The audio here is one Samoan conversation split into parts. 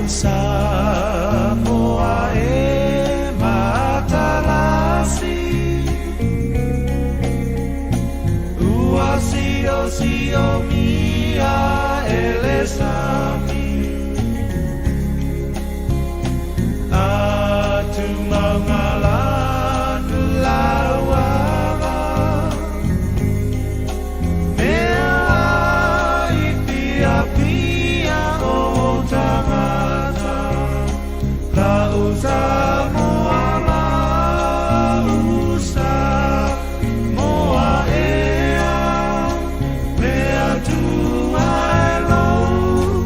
Usa moa e matalasi. Ua sio sio mia ele sami. Atu maungalanu lauava. Mea i pia pia o tangata. La usa moa la usa moa ea. Mea tua e lou.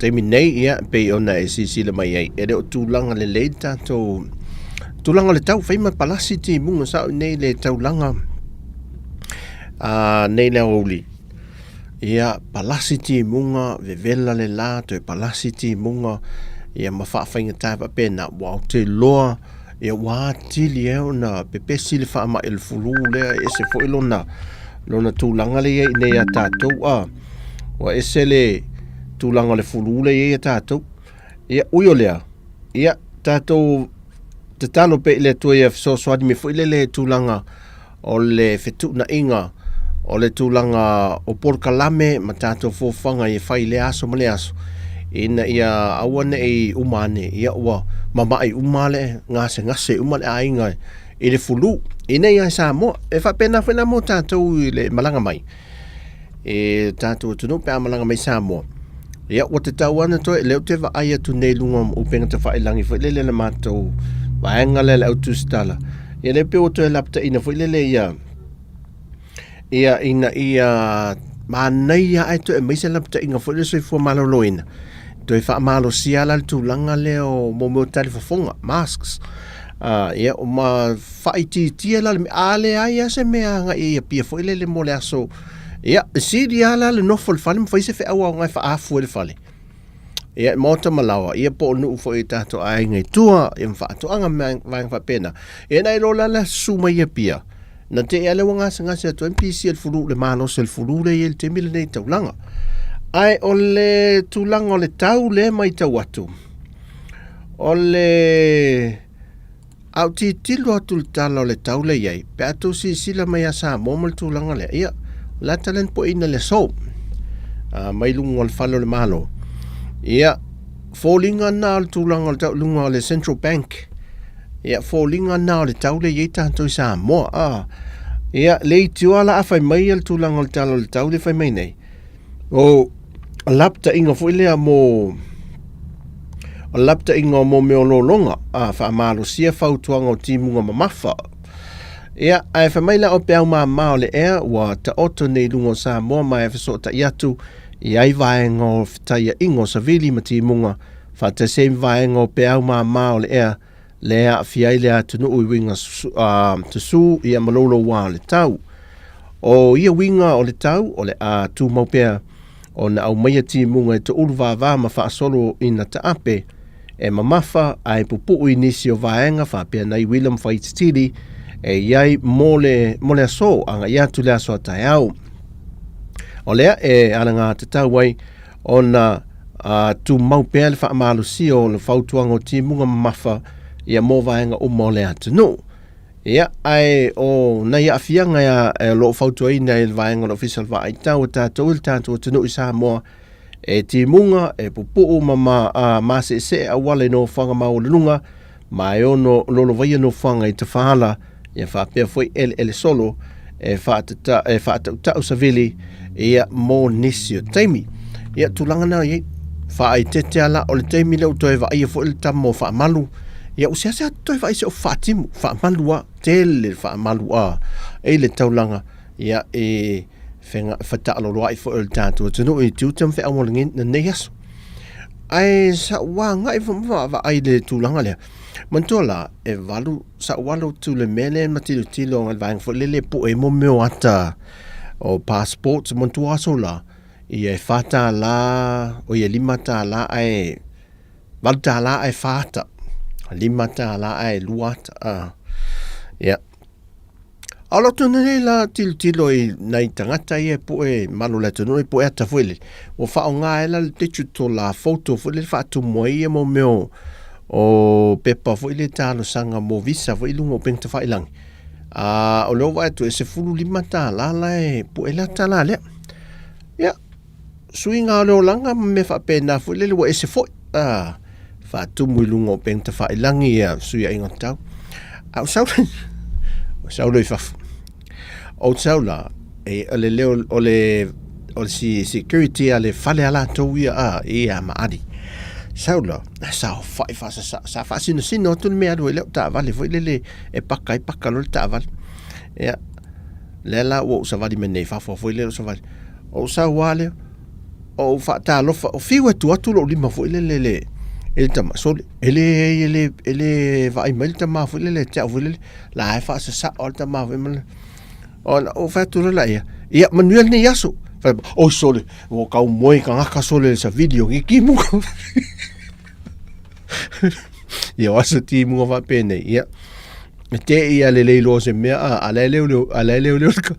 Taimi nei, ia, pei ona e silasila mai ai, e le o tulaga lelei le tatou tulaga o le tau, fai ma palasi timuga sao i nei le taulaga a nei le aoauli. Ia, palasi timuga, vevela le la, toe palasi timuga, ia ma faafaigata faapena, ua ou te iloa, ia ua atili ai ona pepesi le faamai o le fulu lea, e ese foi lona, lona tulaga lea e i ai nei ia tatou, a. Ua ese le tulaga o le fulu lea e i ai ia tatou. Ia, ui o lea, ia, tatou tatalo pea i le Atua ia fesoasoani mai foi lele tulaga o le fetuunaiga o le tulaga o polokalame ma tatou fuafuaga e fai i lea aso ma lea aso, ina ia aua ne i uma ane, ia ua mama'i uma le gasegase uma le aiga i le fulu i nei a Samoa. E faapena foi la mo tatou i le malaga mai e tatou atunuu pe a malaga mai Samoa. Ia ua tatau lava ona toe, lea ou te vaai atu nei i luga o upega tafailagi foi lele le matou vaega lea le au tusitala. Ia lea pei ua toe lapataiina foi lele ia ia ina ia manaia ae toe aumai se lapataiga foi lele soifua maloloina. Toe faamalosia la le tulaga lea o mo mea o talifofoga, masks. Ia ma faaitiitia la le mea, a leai lava se mea agai i Apia foi lele mo le aso. Ia, e sili lava la le nofo i le fale ma fai se feau aoga e faaafu ai le fale. Ia, e maota ma laoa, ia po o nuu foi i tatou aiga i tua, ia ma faatoaga ma vaega faapena. Ia na i lo la le susu mai i Apia, na te i lava lea ua gasegase atu ai ma pisia i le fulu, le malosi o le fulu lea e i ai i le taimi lenei i le taulaga. Ae o le tulaga o le tau lea e matau atu, o le A ou tilotilo atu i le tala o le tau lea e i ai, pe a tou silasila mai ia Samoa ma le tulaga lea, ia, o le a tala ina poiina i le aso, mai luga o le fale o le Malo. Ia, foliga na o le tulaga o le tau i luga o le Central Bank, ia, foliga na o le tau lea e i ai tatou i Samoa. A, ia, le itioa la a fai mai le tulaga o le tala o le tau lea e fai mai nei, O lapataiga foi lea mo o lapataiga mo mea o lologa a faamalosia fautuaga o timuga mamafa. Ia, ae fai mai la o peau māmā o le ea ua taoto nei i luga o Samoa ma e fesootai atu i ai vaega o fetaiaiga o savili ma timuga faatasi ai ma vaega o peau māmā o le ea lea e aafia ai le atunuu i uiga susū ia ma loulouā o le tau. O ia uiga o le tau, o le a tumau pea ona aumaia timuga e toulu vāvā ma faasolo ina taape, e mamafa ae pupuu i nisi o vaega faapea nai uila ma faititili e i ai mo le, mo le aso agai atu le aso a taeao. O lea e alagatatau ai ona a tumau pea le faamalosia o le fautuaga o timuga mamafa ia mo vaega uma o le atunuu. Ia, ae o nai aafiaga ia e o lo o fautuaina e le vaega o le Ofisa o le Vaaitau a tatou i le tatou atunuu i Samoa, e timuga, e pupuu ma ma, a, maseesee auala i nofoaga maualuluga, ma e ono lolovaia nofoaga i tafaala, ia faapea foi eleele solo e faatata, e faatautau savili ia mo nisi o taimi. Ia tulaga na i ai. Faaeteete ala o le taimi lea ua toe vaaia foi le tama o faamalu. Ia ua seasea atu toe vaai se o faatimu, faamalu a, tele le faamalu a i le taulaga ia e fega fataaloloai foi o le tatou atunuu i tiute ma feau o lenei aso. Ae sa ou agai ma vaavaai i le tulaga lea. Manatua la, e valu, sa ou alo atu i le mea lea ma tilotilo i le vaega foi lele e pue ai mo mea o ata o passports. Manatua aso la, ia e $4, o ia $5 ae $8 ae fa ata. $5 ae lua ata. Ia. A o lou nei la tilotilo i nai tagata ia e pue malu o le atunuu e pue ata foi lele, ua faaaoga ai la le digital la photo foi lele faatumu ai ia mo mea o, o pepa foi lele talosaga mo visa foi i luga o upega tafailagi. A o lea ua vaai atu e $15 la e pue le ata la lea. Ia, suiga o le olaga ma mea faapena foi lele ua ese foi a faatumu i luga o upega tafailagi ia fesuiaiga o le tau. A o sau o sau loa i fafo. Ou te sau la, e, o le leo o le o le security a le fale a latou ia a i a Maali. Sau la, saofai faasasa, sa faasinosino atu le mea alu ai le au taavale foi lele e paka ai paka loa le taavale. Ia, lea la ua ou savali mai nei fafo foi lea o savali. Ou sau lava lea. ou faatalofa, o fiu e tuu atu lou lima foi lele i le i le tama, sole, e le e le e le vaai mai le tama foi lele ia te au foi lele, la e faasasao lava le tama foi ma le ona ou fai atu loa lea, ia manuia lenei aso. Fai mai, oi sole, ua tau moe tagata sole i le savili o nei timuga. Ia o aso timuga faapenei, ia. E te ia lelei loa o se mea, a, a la e leoleo, a la e leoleo le,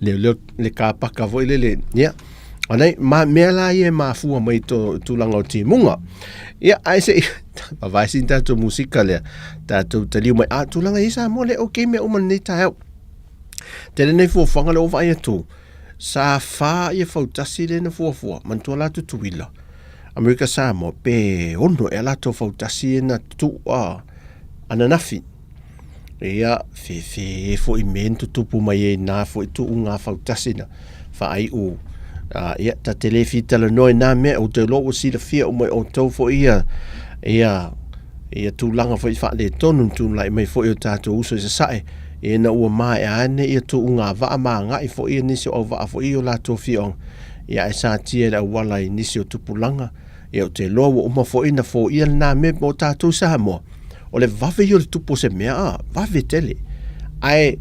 leoleo le kapaka foi lele, ia. O nei, ma, mea la ia e mafua mai to tulaga o timuga. Ia, ae se i, vavae sin tatou musika lea, tatou taliu mai, a, tulaga i Samoa le okay mea uma lenei taeao. Tele nei fuafuaga lea ua vaai atu, sa fa ia fautasi lea na fuafua, manatua la Tutuila, Amerika Samoa, pe ono ea latou fautasi ia na tuu a ananafi. Ia, fefe foi mea na tutupu mai ai na foi tuuga fautasi na faaiu. Ia, ta te le fia talanoa i na mea, ou te iloa ua silafia uma e outou foi ia, ia, ia tulaga foi faaletonu na tulai mai foi o tatou uso i Sasae, ina ua maea ane ia tuuga vaa ma agai foi ia nisi o auvaa foi i o latou afioaga, ia ae satia i le auala i nisi o tupulaga, ia ou te iloa ua uma foi na foia lena mea mo tatou i Samoa. O le vave ia o le tupu o se mea, a, vave tele. Ae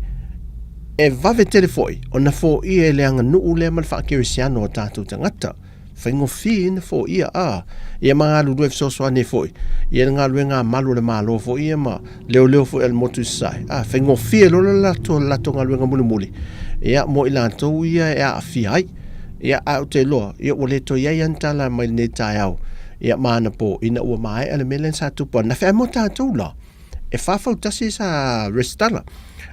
e vave tele foi ona foia e le aganuu lea ma le faakerisiano o tatou tagata. Faigofie ia na foia, a, ia ma galulue fesoasoani ai foi ia le galuega a malu o le Malo foi ia ma leoleo foi a le motu i Sasae, a, faigofie loa le latou, latou galuega mulimuli, ia, mo i latou ia e aafia ai. Ia, ae ou te iloa, ia ua le toe i ai lava ni tala mai lenei taeao, ia ma anapo, ina ua maea le mea lea sa tupu ananafi. Ae mo tatou la, e 4 fautasi sa resitala.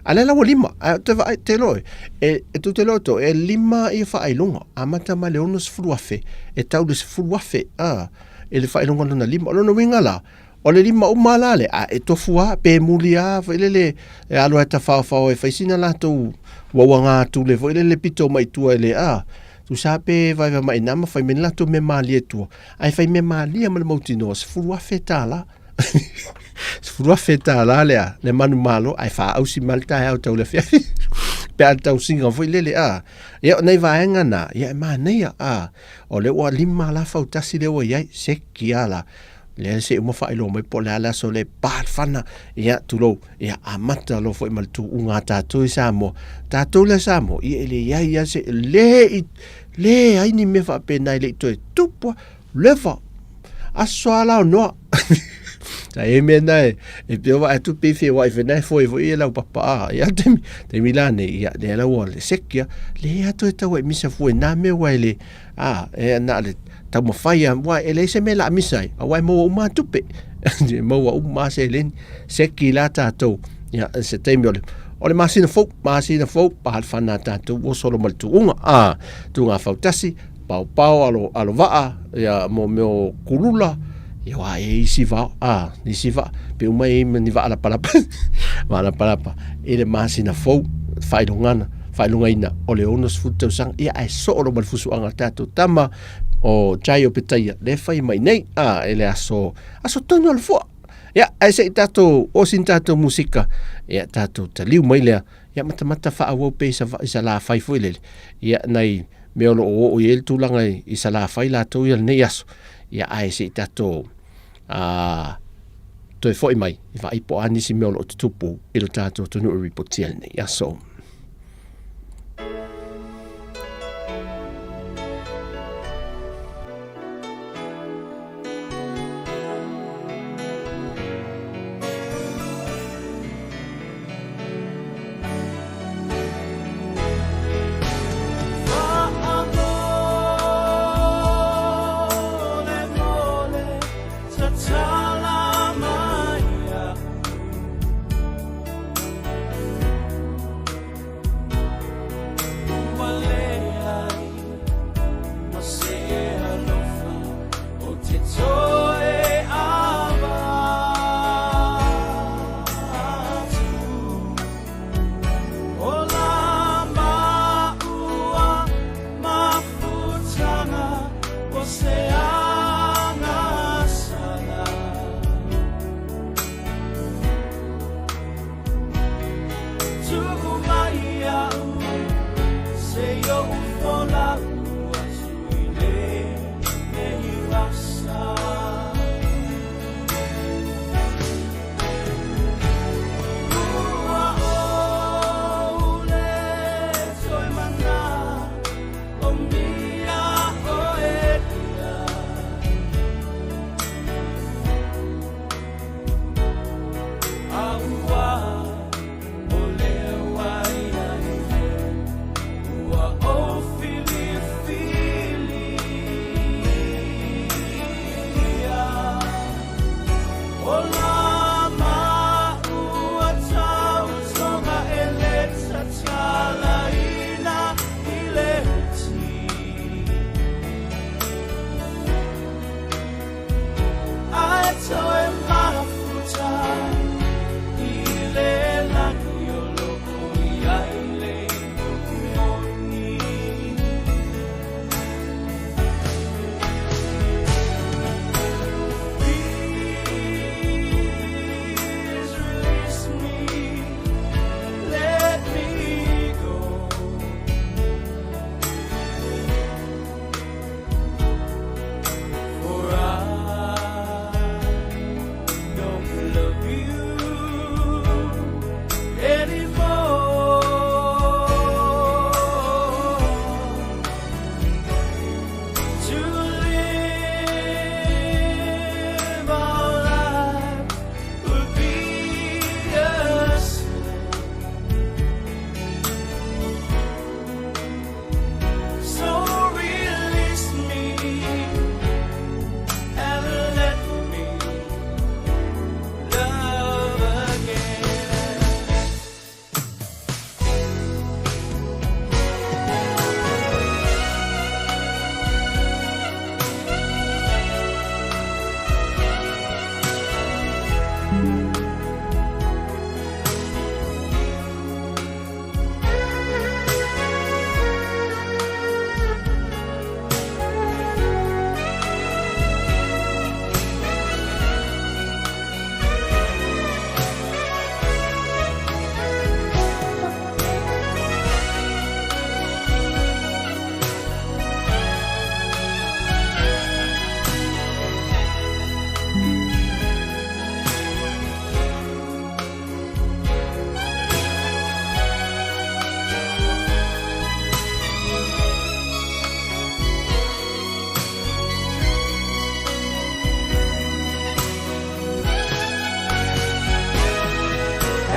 A lea la ua lima, ae ou te vaai, te iloa e, e tou te iloa outou, e lima ia faailoga, amata mai le 60,000, e tau i le 10,000, a, i le faailoga lona lima. O lona uiga la, o le lima uma la lea, a e tofu lava, pe muli lava foi lele, e alu lava e tafaofao e fai sina latou uauaga atule foi lele pito mai tua i le, a, tusa pe vaevae mai i ina ma fai mai ni latou mea malie i tua, ae fai mea malie ma le mautinoa, $10,000. $10,000 lea, le manumalo, ae faaausi mai le taeao tau le afiafi. Pe a le tausiga foi lele, a. Ia, o nai vaega na, ia e manaia, a. O lea ua lima la fautasi lea ua i ai, seki lava la. Lea se i uma faailoa mai po o le a le aso lea e pa le fana, ia, tulou, ia, amata loa foi ma le tuuga a tatou i Samoa. Tatou lea Samoa, ia e leai lava se, le i, leai ni mea faapena e le i toe tupu lava. Leva, aso a la o Noa. Sa i ai mea na e, e pei o vaai atu pei feoai foi na e foe foi e lau papa a. Ia taimi, taimi la nei, ia lea la ua le seki a, le a toe tau ai misa fua i nā mea ua e le, a, e na le taumafai a, ua e leai se mea la misa ai, aua e maua uma a tupe. E maua uma a seleni, seki la tātou, ia se taimi o le, o le masina fou, masina fou, pa le whana tātou, ua solo ma le tuuga, a, tuuga fautasi, paopao alo alo vaa ia mo mea o kulula ia wā e isi vao a isi vaa pe uma e ni vaa lapalapa vaa lapalapa i le masina fou failogana failogaina o le 60 tausaga ia ae soo lo ma le fusuaga a tatou tama o Jai o Petaia le fai mai nei a e le aso aso tonu o le fua ia ae se i tatou o sin tatou musika ia tatou taliu mai lea ia matamata faaauau pea i Salafai foi lele, ia nai mea o lo o oo i ai le tulaga i Salafai latou ia lenei aso, ia ae se i tatou toe foi mai i vaai po o a nisi mea o lo o tutupu i lo tatou atunuu e ripotia lenei aso.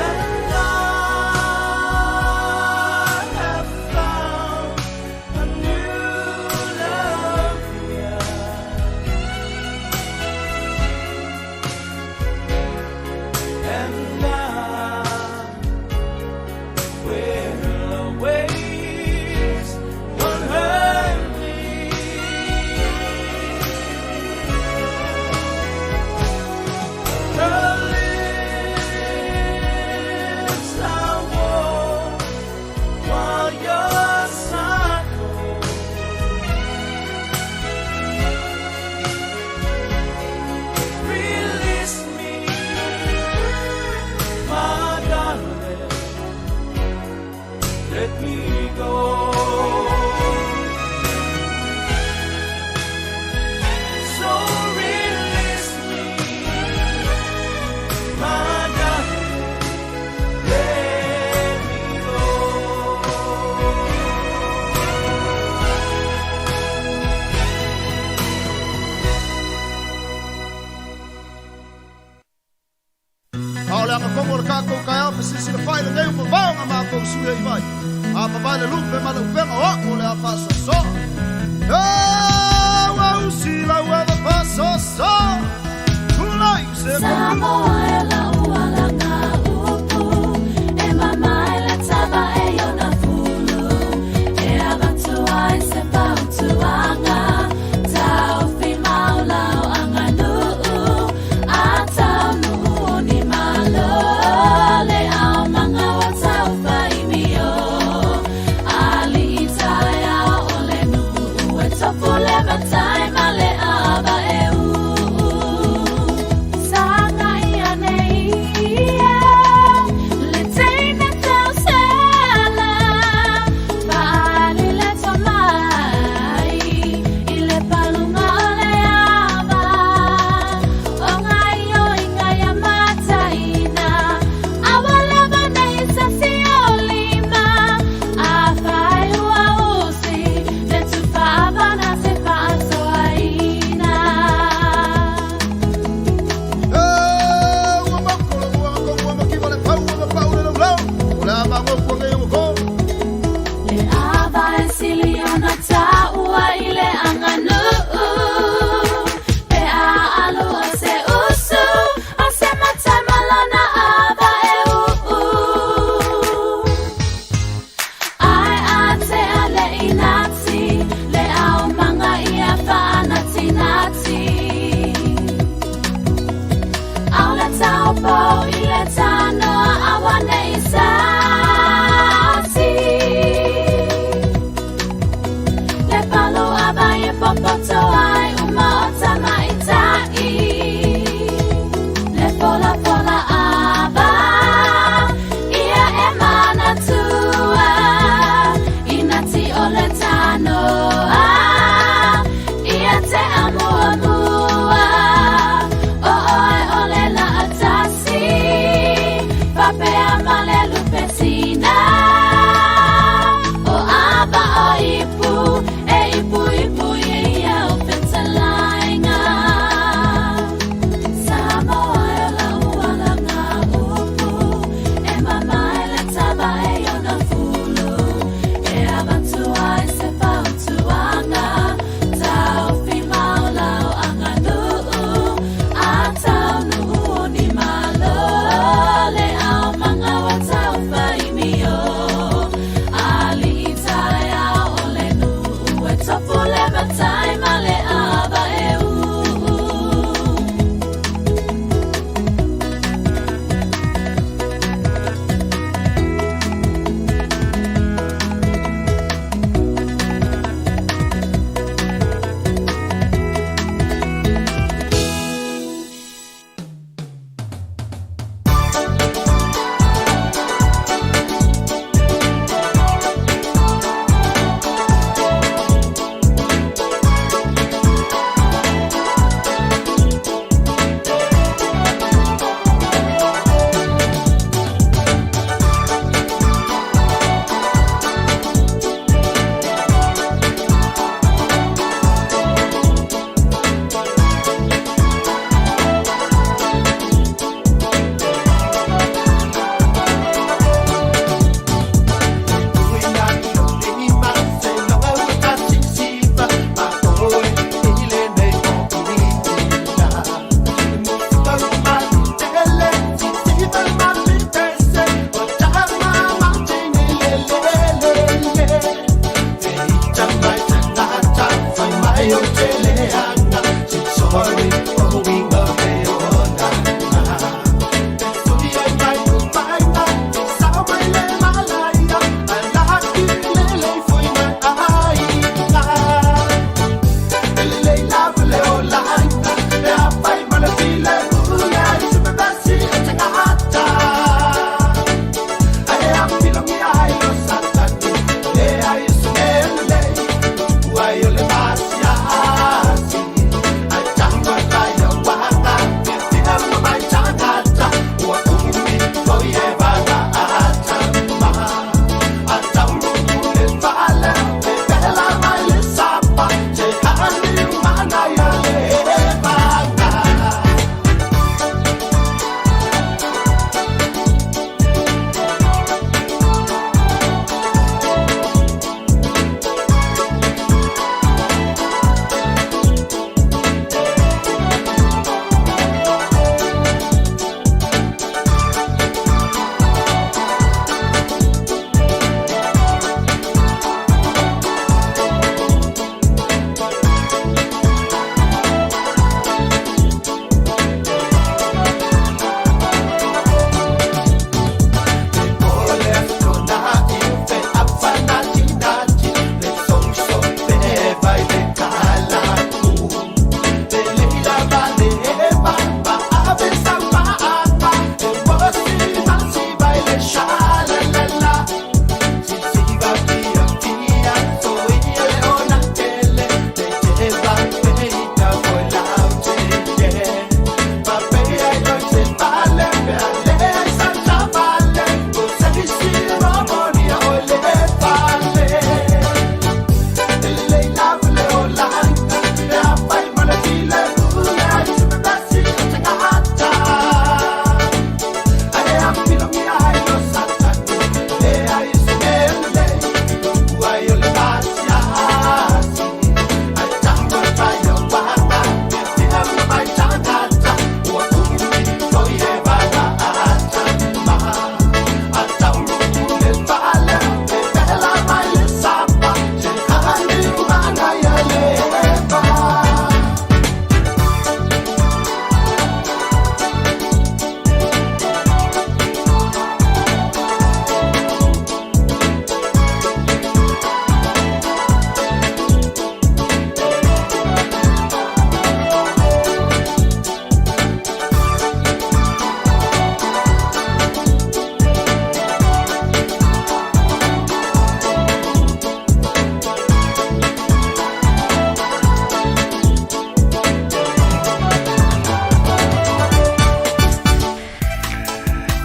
And I have found a new love, yeah. And I will always want her Her lips are warm while yours are cold. Release me, my darling. Let me go. So release me, my darling. Let me go. A o le agafogo o le kākou kaeao fesisi le fai lenei ua vavaoga makou sui ai vai. A vavae le lupe ma le upega o a'u o le a faasoasoa. E ua usi lau ava faasoasoa. Tulai se Samoa e lau alanga upu e mamae le tava e iona fulu e avatu ai se fautuaga taofi mau lau aganuu a taunuu o ni malo le aomaga ua taufaimio alii taeao o le nuu e tofu le matai ma le ava e uu Saga ia nei ia le teina tausala Paali le tomai i le paluga o le ava O ngai o inga ia mataina Aua lava nei sasi o lima A fai ua usi le tufaavana se faasoaina. E ua mako le uaga kogu makiva le pau ma pau le laulau. O le a magopu nei o ko. Le ava e sili ona taua i le aganuu Pe a alu o se usu o se matai ma lona ava e uu Ae atea le inati le aomaga ia faanatinati Au le taupou i le tanoa aua nei sati Le palu ava e popoto ai uma o tamaitai Le fola fola ava ia e manatua Inati o le tanoa ia te amuamua O oe o le laatasi.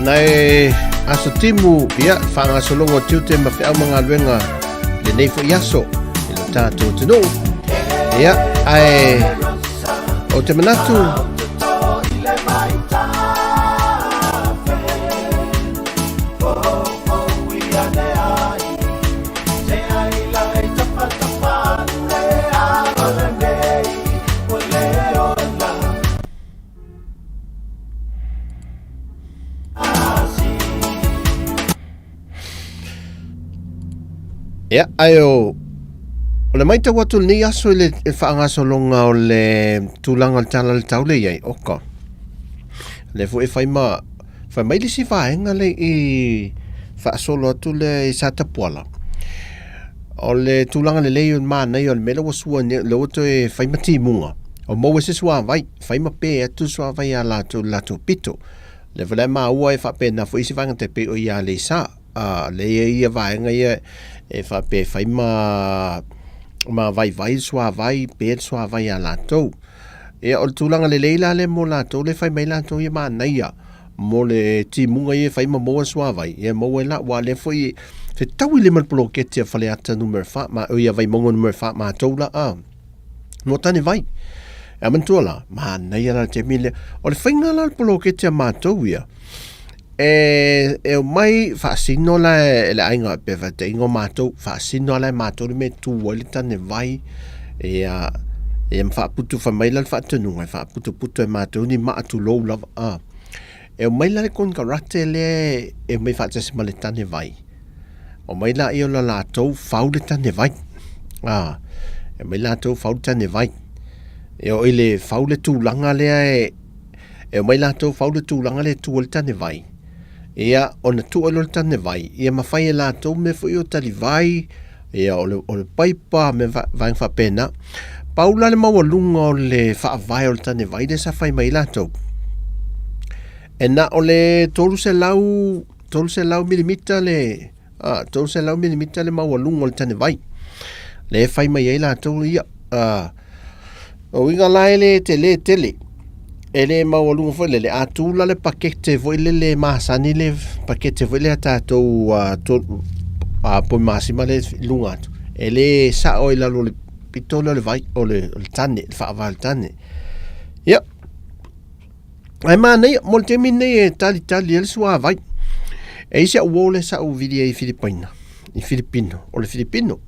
Nai aso timu, ia, faagasologa o tiute ma feau ma galuega lenei foi aso i lo tatou atunuu. Ia, ae o te manatu Ia, ae o, o le maitau atu lenei aso i le faagasologa o le tulaga o le tala o le tau le i ai, oka. Le foi e fai ma, fai mai le isi vaega le i faasolo atu le i Satapuala. O le tulaga lelei o le manaia o le mea lea ua sua nei, lea ua toe fai ma timuga, o maua ai se suavai, fai ma pe atu le suavai ia latou i le latou pito. O lea foi la e maua e faapena foi isi vaega tai pei o i Aleisa, lea e i ai ia vaega ia e faapea e fai ma ma vaivai le suavai, pe le suavai ia latou. Ia o le tulaga lelei la lea mo latou lea e fai mai latou ia manaia mo le timuga ia e fai ma maua le suavai, ia e maua ai la, aua o lea foi e fetaui lima le poloketi a Faleata Nu.4, ma, oi a Vaimauga Nu.4 matou la, a, mo tane vai. E manatua la, manaia la le taimi lea. O le faiga la o le poloketi a matou ia, e, e omai faasino la e le aiga pe faataiga o matou, faasino la e matou le mea e tu ai le tane vai, ia, ia ma faaputu fai mai la le faatonuga, e faaputuputu e matou ni maa tulou lava, a. E omai la le konekarate lea e omai faatasi ma le tane vai, omai laia o le latou fau le tane vai, a, e omai latou fau le tane vai. E oo i le fau le tulaga lea e, e omai latou fau le tulaga lea e tu ai le tane vai, ia ona tuu ai lea o le tane vai, ia ma fai e latou mea foi ia o talivai, ia o le, o le paipa, mea vaega faapena. Pau la le maualuga o le faavae o le tane vai lea sa fai mai ai latou, e na o le 300, 300 milimita le, a, 300 milimita le maualuga o le tane vai. Lea e fai mai ai latou ia, a, o uiga la e le tele tele. E le maualuga foi lele, a tu la le pakete foi lele masani le pakete foi lea a tatou a, to, a poi masima le luga atu, e le sao i lalo o le pito lea o le vai, o le, o le tane, le faavae o le tane. Ia, ae manaia, mo le taimi lenei e talitali ai le suavai. E i ai si au uo lea sa ou vili ai i Filipaina, i Filipino, o le Filipino.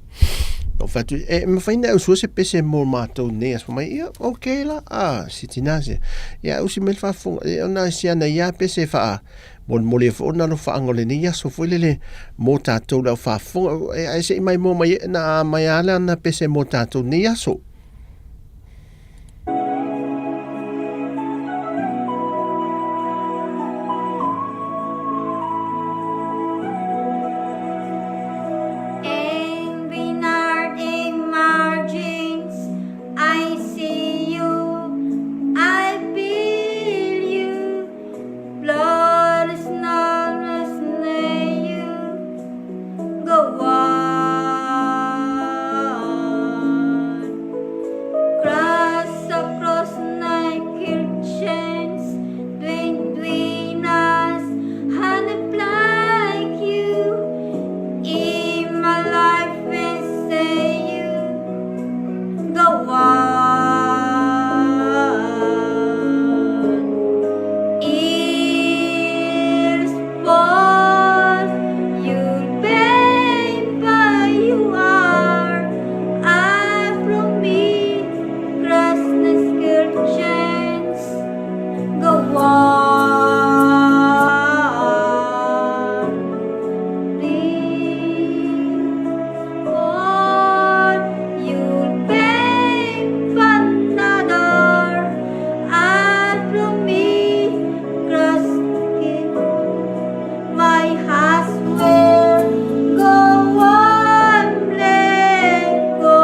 Na ou fai atu, e mafai ona e usuina se pese mo matou nei aso mai, ia, ok la, a, si tina se. Ia, usi mai le faafofoga, e ona si ana ia pese faa molimoli ai foi ona alofaaga o lenei aso foi lele mo tatou le au faafofoga. E, ae se i mai mo mai e, na mai a le ana pese mo tatou nei aso. I see you, I feel you. Blood is not as you go on. Cross across night chains between us, honey, like you. In my life, we say you go on. Ears fall, you'll pay by you are. I promise, cross the chains, go on. Please, fall, you'll pay another. I promise, cross my heart will go on, let go.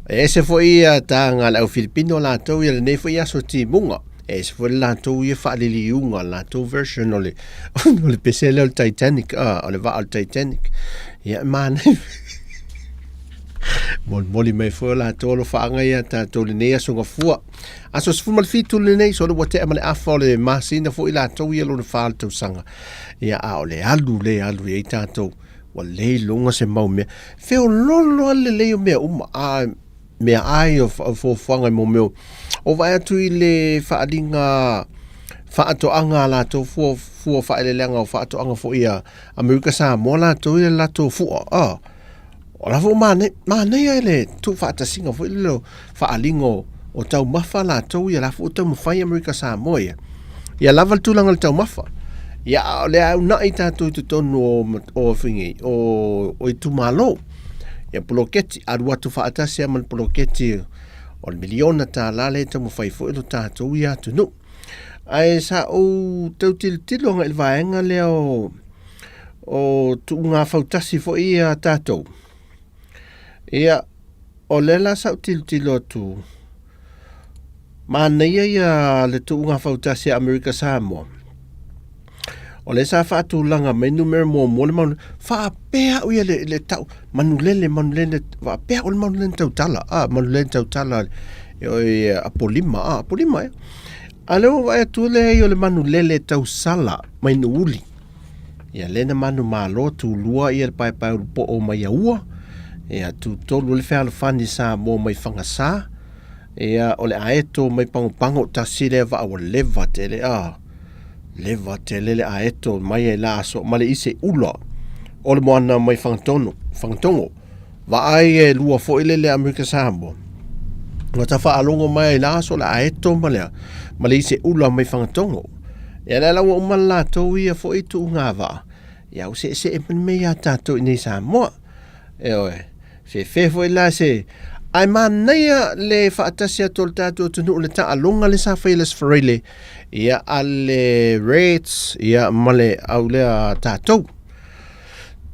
E ese foi ia taga a le au Filipino latou ia lenei foi aso timuga. E ese foi le latou ia faaliliuga, le latou version o le, o le pese lea o le Titanic, ah, o le vaa o le Titanic. Ia, e manaia. Molimoli mai foi o latou alofaaga ia tatou lenei aso gafua. Aso 17 lenei, so le ua tea ma le afa o le masina foi latou ia lona fa o le tausaga. Ia, a o le alu le alu i ai tatou. Ua le iloga se mau mea. Feololo lava le lelei o mea uma, a mea ai o fuafuaga i mo mea o vaai atu i le faaaliga faatoaga a latou fua, fua faaeleeleaga o faatoaga foi a Amerika Samoa latou ia latou fua. Ah, o la foi manaia, manaia le tuufaatasiga foi lele o faaaliga o, o taumafa latou ia la foi taumafai Amerika Samoa ia. Ia lava le tulaga o le taumafa. Ia a o le a uunai tatou i totonu o, o fingei, o, o itumalo. Ia poloketi, alu atu faatasi lava ma le poloketi o le miliona tālā lea e taumafai foi lo tatou ia atunuu. Ae sa ou tau tilotilo agai i le vaega lea o, o tuuga fautasi foi ia tatou. Ia, o lea la sa ou tilotilo atu, Manaia ia le tuuga fautasi a Amerika Samoa. O lea sa faatulaga mai numera muamua le manu, faapea au ia le, le tau, manulele, manulele, faapea au le manulele tautala, ah, manulele tautala, e oi, Apolima, ah, Apolima, eh. A lea ua vaai atu le o le manulele tausala mai Nuuuli. Ia lea na manumalo tulua ia le paepae ulupo'o mai Aua, ia tutolu le fealofani Samoa mai Fagasa, Ia, o le aeto mai Pagopago, tasi lea vaa ua leva tele, a, leva tele le aeto mai ai la aso, ma le ise ula o le moana mai Fagatono, Fagatogo. Vaai e lua foi le le Amerika Samoa. Ua ta faalogo mai ai la aso le aeto ma le, ma le ise ula mai Fagatogo. Ia lea la ua uma le latou ia foi tuuga vaa. Ia ua seesee mai mea ia tatou i nei Samoa. Ioe. Fefe foi la se Ae manaia le faatasi atu o le tatou atunuu le taaloga le sa fai le Sfraile ia a le Reds ia ma le au lea tatou.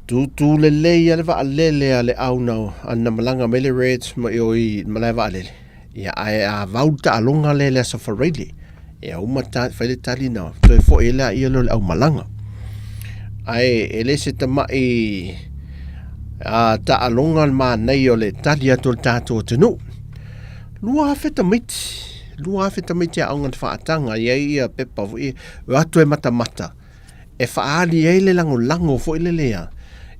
Tūtū lelei a le vaalele a le au na na malaga mai le Reds ma i o i malae vaalele. Ia ae a vau le taaloga le le Aso Faraile. Ia uma ta, fai le tali na toe foi ai lea ia lea o le aumalaga. Ae e le se tamai a taaloga le manaia o le tali atu o le tatou atunuu. 2,000 tamaiti, 2,000 tamaiti aoga na faataga i ai ia pepa foi o atu e matamata e faaali ai le lagolago foi lele ia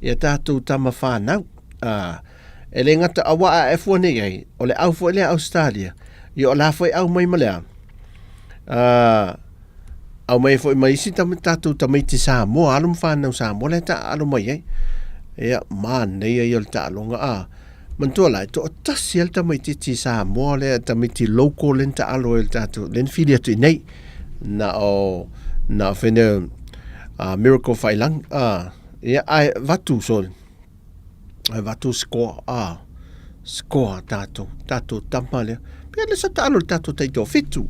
ia tatou tama fanau. A, e le gata aua a e fua nei ai, o le au foi lea Australia, ia o la foi au mai ma le a, aumai foi ma isi tatou tamaiti Samoa, alo ma fanau Samoa lea taaalo mai ai. Ia, manaia ia o le taaloga. A, manatua la, e toatasi lava le tamaitiiti Samoa lea, tamaiti local lea na taalo ai le tatou, lea na fili atu i nei. Na o, na o fene Miracle Failangi. A, ia, ae avatu, sorry. Ae avatu score, a, score tatou, tatou tama lea. Pei le sa taalo le tatou taitoafitu.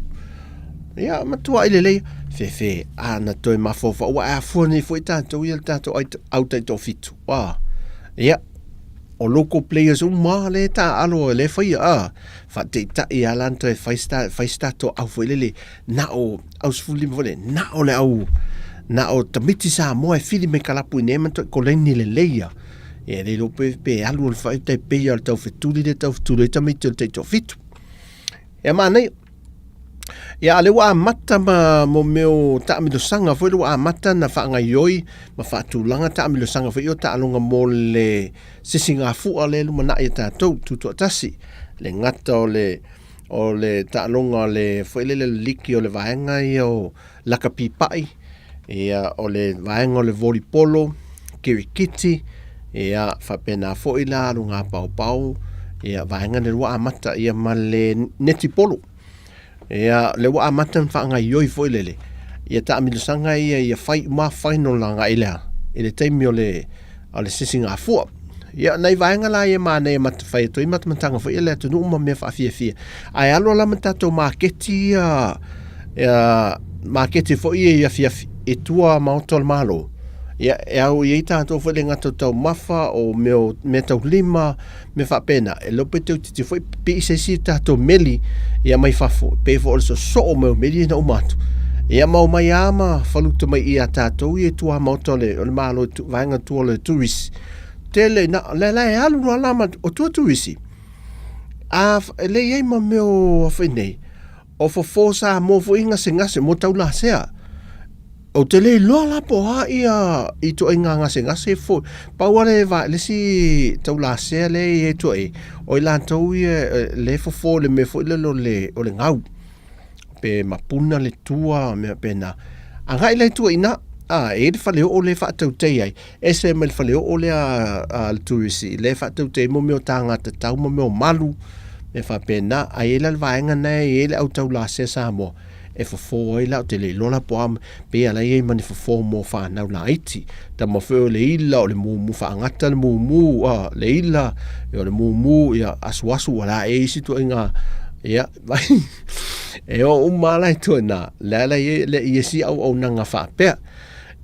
Ia, matuai lelei, fefe, a na toe mafaufau, ua afua nei foi tatou ia le tatou au taitoafitu. A, ia, o local players uma lea taaalo lea faia, a, faataitai lava la na toe fai se tatou au foi lele, na o au 15 foi lele, na o le au, na o tamaiti Samoa e fili mai kalapu i nei ma toe koleni lelei ia. Ia le iloa pe, pe alu o le whai tai peia o le taufetuli le taufetuli ai tamaiti o le taitoafitu. Ia manaia. Ia a le ua amata ma mo mea o taamilosaga foi le ua amata na faagaioi ma faatulaga taamilosaga foi o taaloga mo le sisigafua lea e lumanai e tatou tutoatasi. Le gata o le o le taaloga o le foi lele le liki o le vaega ia o lakapi pa'i, ia o le vaega o le volipolo, kirikiti, ia faapena foi la aluga paopao, ia vaega nei ua amata ia ma le netipolo. Ia lea ua amata ona faagaioi foi lele ia taamilosaga ia ia fai uma final agai lea i le taimi o le o le sisigafua. Ia, nai vaega la ia manaia e fai atu ai matamataga foi a le atunuu ma mea faafiafia. Ae alo la ma tatou maketi ia, ia maketi foi ia i afiafi i tua maota o le Malo. Ia, e au i ai tātou foi le gata o taumafa, o mea o mea taulima, mea faapena. E le o pe tau itiiti foi pipii se isi tātou meli ia mai fafo, pei foi o le sosoo mai o meli na uma atu. Ia ma omai lava ma faluta mai ia tātou ia i tuamaota o le, o le Malo i vaega tua o le turisi. Tele na, la, la e alu loa la ma, o tua turisi. A, e le i ai ma mea o a foi nei, o fofo Samoa foi gasegase mo taulasea. Ou te le iloa la po o a ia ituaiga gasegase foi. Pau lava le va, le isi taulasea lea e i ai tua i, o i latou ia lea e fofo i le mea foi lele o le, o le gau. Pe mapuna le tua, mea faapena. Agai la i tua i ina, a, e i ai le faleoo lea e faatautei ai, ese mai le faleoo lea a le turisi, lea e faatautei ai mo mea o taga tatau ma mea o malu, mea faapena. Ae i ai la le vaega lena e i ai le au taulasea Samoa, e fofo ai la, ou te le iloa la po o a, pei lava la e i ai ma ni fofo mo fanau laiti. Tama foi o le ila, o le mumu faagata le mumu, a, le ila, ia o le mumu, ia asuasu ua la e isi ituaiga, ia, e o uma lava la i tua i ina, lea la e i ai le i isi auaunaga faapea.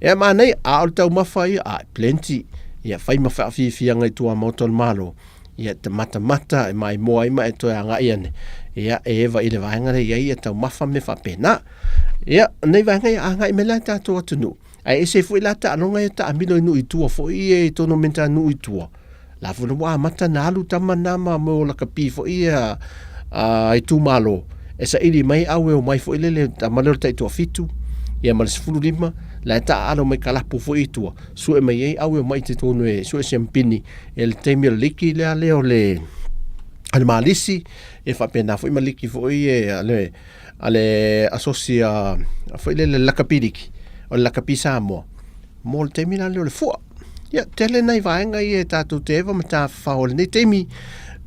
Ia manaia, a o le taumafa ia, a, plenty, ia fai ma faafiafiaga i tuamaota o le Malo. Ia te matamata e maimoa ai ma e toe agai ane, ia e eva i le vaega lea i ai ia taumafa ma mea faapena. Ia, o nei vaega ia agai mai la i tatou atunuu, ae ese foi la taaloga ia taamilo i nuu i tua foi ia i tonu mea ta nuu i tua. La foi ua amata na alu tama na ma mo lakapi foi ia a itumalo e saili mai au e omai foi lele tama lea o le taitoafitu ia ma le 15 la e taaalo mai kalapu foi i tua sue mai ai au e omai i totonu e sue siampini E le taimi o le liki lea lea o le a le Malisi, e faapena foi ma liki foi e a le a le asosi a foi lele le lakapi liki, o le lakapi Samoa mo le taimi la lea o le fua. Ia, tele nai vaega ia e tatou te eva ma tafafao i lenei taimi,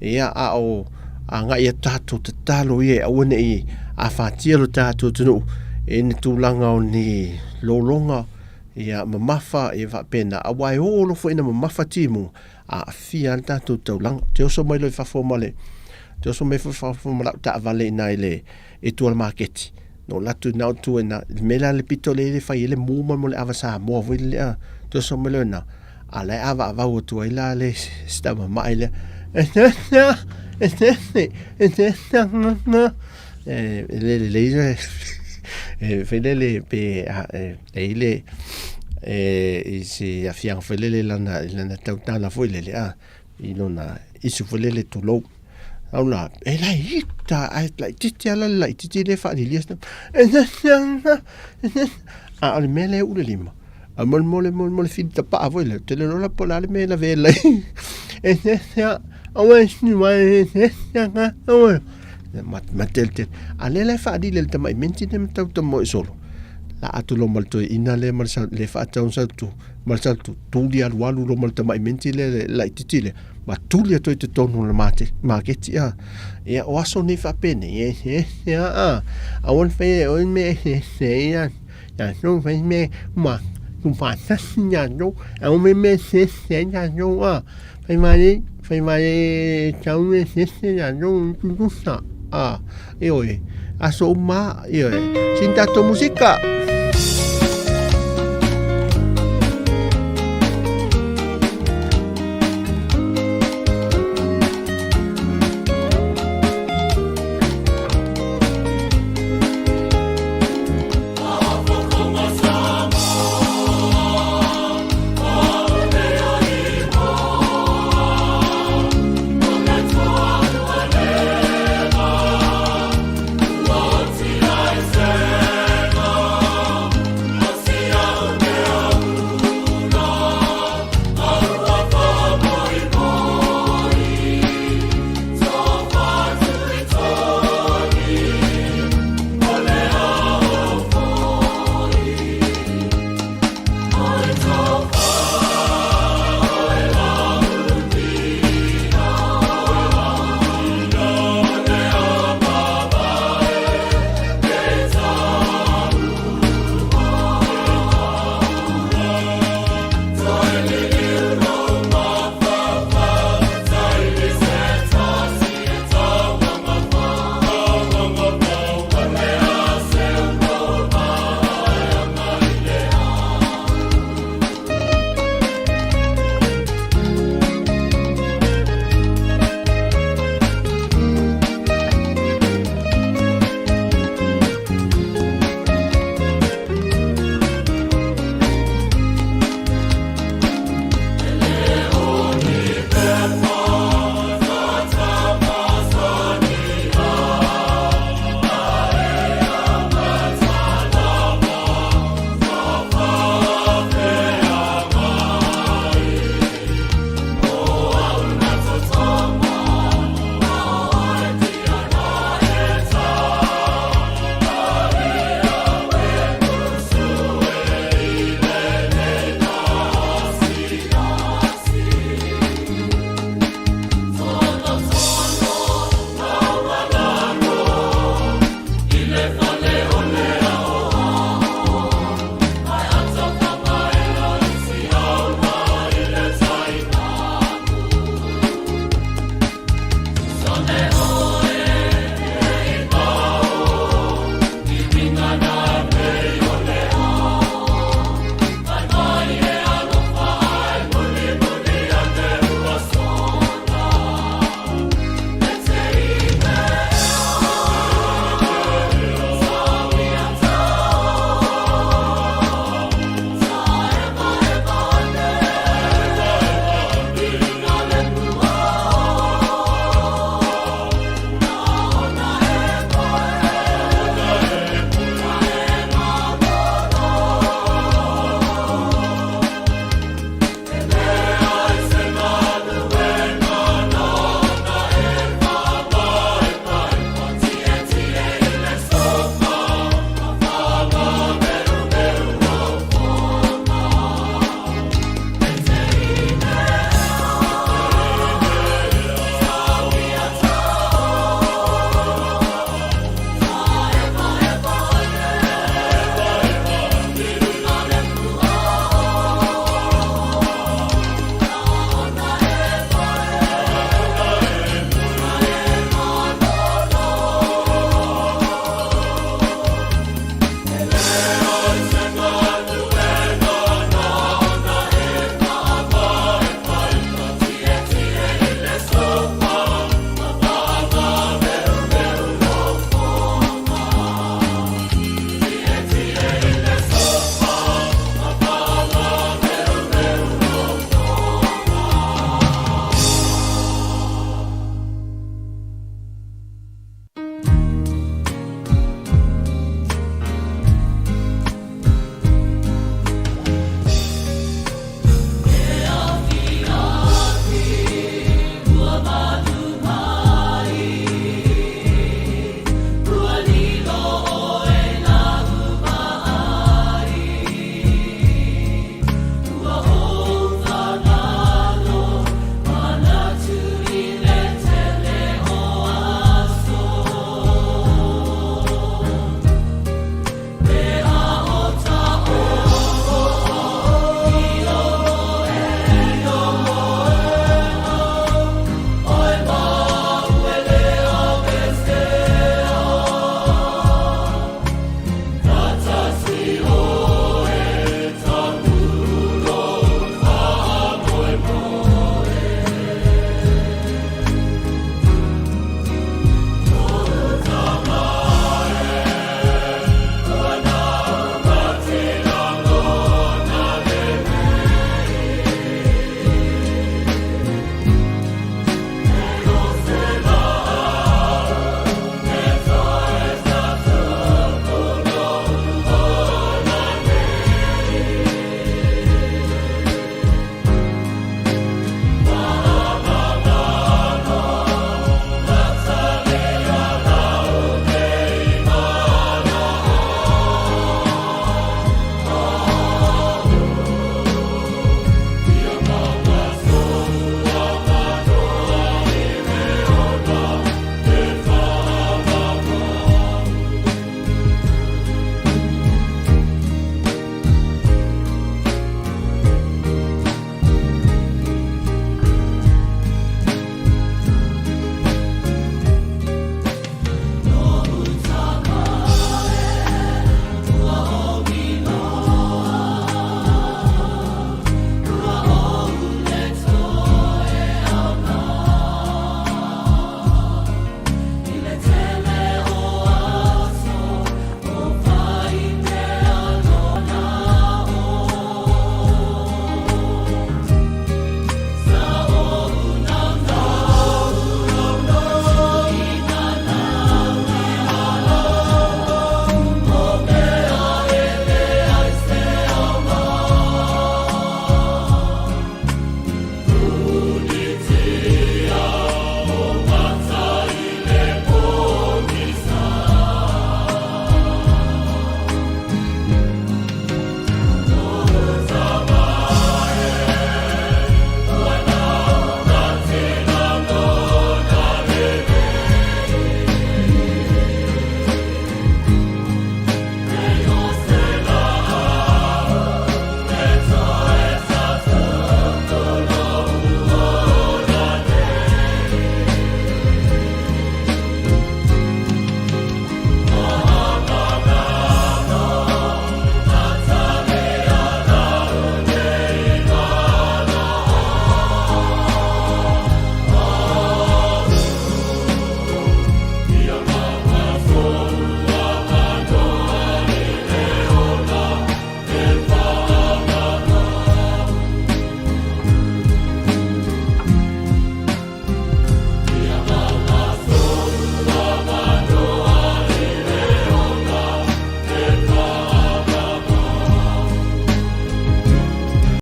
ia, a o agai atu tatou tatalo ia e aua ne i afatia lo tatou atunuu i ni tulaga o ni lologa Ia mamafa, ia faapena, aua e oo loa foi ina mamafa timuga, aafia ai le tatou taulaga. Ou te oso mai loa i fafo ma le, ou te oso mai foi i fafo ma lau taavale i ina i le, i tua o le maketi. Na ou alu atu i ina ou tu ai i ina, i le mea lea le pito lea e fai ai le mu ma le ava Samoa foi lea, ou te oso mai loa i ina, a o la e avaavau atu ai la le si tama ma'i lea, e le lelei e fai lele pe e i le e i se afiaga foi lele lana i lana tautala foi lele a i lona isu foi lele tulou au la e la ita ai laitiiti ala le laitiiti le faalilia a o le mea lea e ule lima a mo le mo le mo le fili tapaa foi lea te le lola po o le a le mea e lavea ai e Mateletele. A lea la e faalili e le tamai menti lea ma tau moe solo. La atu loa ma le toeaina lea ma le sa, le faatau sa tu, ma le sa tu, tuli alualu loa ma le tamai menti lea le laitiiti lea, ma tuli atu ai i totonu o le maketi a. Ia, o aso nei faapenei, e, e, e, a, a, aua le faia e oe mea e, e, e, ia, ia, so, fai mea, ma, tu faatasi ia so, aua me mea e, e, ia so, a. Fai mai, fai mai e tau e sese ia no tutusa. Ah, ioe. Aso uma, ioe. Sin tatou musika.